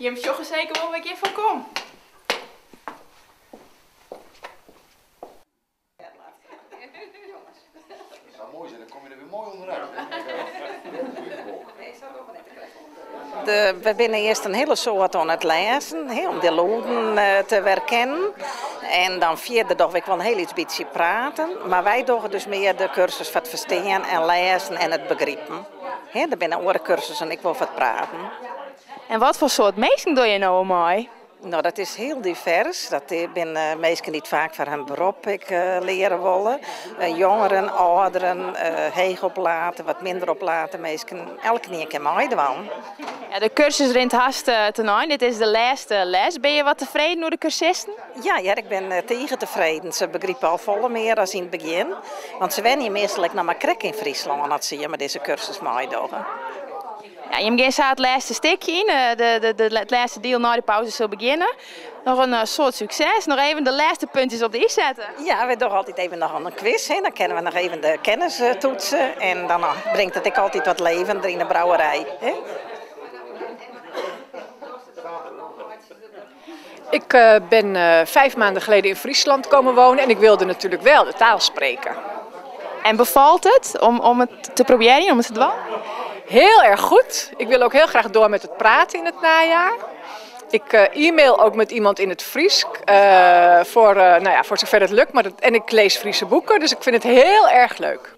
Jim sjogge seker wol wêr't ik hjir foar kom. We binne earst in hiele soad oan it lêzen, hè, om de lûden te werkennen. En dan fierder dogge we ek wol in hiel lyts bytsje praten. Mar wy dogge dus mear de kursus foar it ferstean en lêzen en it begripen. Hè, der binne oare kursussen ek wol foar it praten. En wat foar soart minsken dogge je no al mei? No, dat is hiel divers. Dat binne minsken dy't faak foar hun berop ek leare wolle. Jongeren, âlderen, heechoplate, wat minder oplate minsken. Elkenien kin meidwaan. Ja, de kursus rint hast tenein. Dit is de lêste les. Binne je wat tefreden oer de kursisten? Ja hear, ik bin tige tefreden. Se begripe al folle mear as yn it begjin. Want se wenje meastal ek noch mar krekt yn Fryslân as se hjir mei dizze kursus meidogge. Ja, jim gean sa it lêste stikje yn, it lêste diel nei de pauze sil begjinne. Noch in soad sukses. Noch even de lêste puntjes op de i sette. Ja, wy dogge altyd even noch in kwis, hè. Dan kinne we noch even de kennis toetse en dan bringt it ek altyd wat leven der yn de brouwerij, hè. Ik ben 5 maanden geleden in Friesland komen wonen en ik wilde natuurlijk wel de taal spreken. En befalt it om it te probearjen, om it te dwaan? Heel erg goed. Ik wil ook heel graag door met het praten in het najaar. Ik e-mail ook met iemand in het Frysk, voor, nou ja, voor zover het lukt. Maar en ik lees Friese boeken, dus ik vind het heel erg leuk.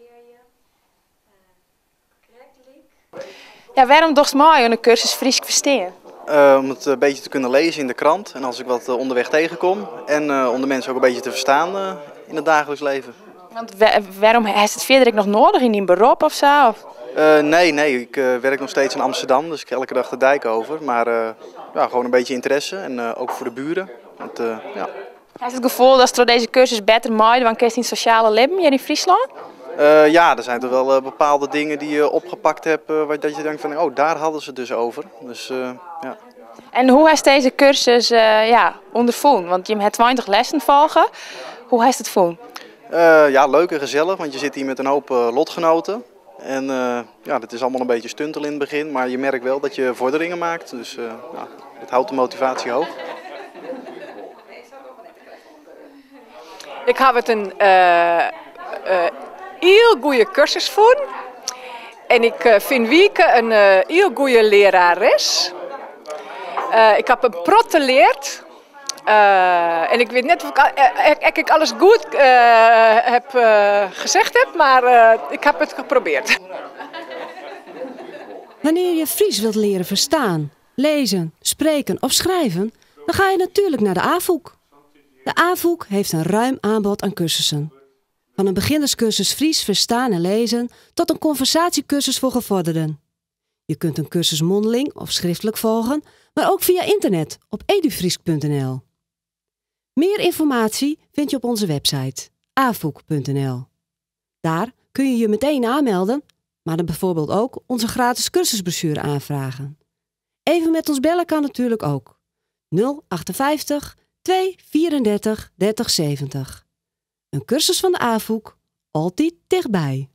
Ja, wêrom dochst mei oan de kursus Frysk ferstean? Om het een beetje te kunnen lezen in de krant en als ik wat onderweg tegenkom. En om de mensen ook een beetje te verstaan in het dagelijks leven. Want wêrom hast it fierder ek noch nedich yn dyn berop of sa? Of? Nee, nee, ik werk nog steeds in Amsterdam, dus ik elke dag de dijk over. Maar ja, gewoon een beetje interesse en ook voor de buren. Want, ja. Hast it gefoel datst troch dizze kursus better meidwaan kinst yn it sosjale libben hjir yn Fryslân? Ja, der zijn toch wel bepaalde dingen die je opgepakt hebt, waar dat je denkt van, oh, daar hadden ze het dus over. Dus, ja. En hoe hast dizze kursus, ja, ûnderfûn? Want jim ha 20 lessen folge. Hoe hast it fûn? Ja, leuk en gezellig, want je zit hier met een hoop lotgenoten. En ja, dat is allemaal een beetje stuntel in het begin, maar je merkt wel dat je vorderingen maakt. Dus ja, dat houdt de motivatie hoog. Ik haw it in hiel goede kursus fûn. En ik fyn Wieke in hiel goede learares. Ik haw in protte leard. En ik wit net of ik, ik alles goed heb gezegd heb, maar ik heb het geprobeerd. Wanneer je Fries wilt leren verstaan, lezen, spreken of schrijven, dan ga je natuurlijk naar de Afûk. De Afûk heeft een ruim aanbod aan cursussen. Van een beginnerscursus Fries verstaan en lezen tot een conversatiecursus voor gevorderden. Je kunt een cursus mondeling of schriftelijk volgen, maar ook via internet op edufrysk.nl. Meer informatie vind je op onze website afûk.nl. Daar kun je je meteen aanmelden, maar dan bijvoorbeeld ook onze gratis cursusbrochure aanvragen. Even met ons bellen kan natuurlijk ook. 058 234 30 70. Een cursus van de Afûk, altyd tichtby.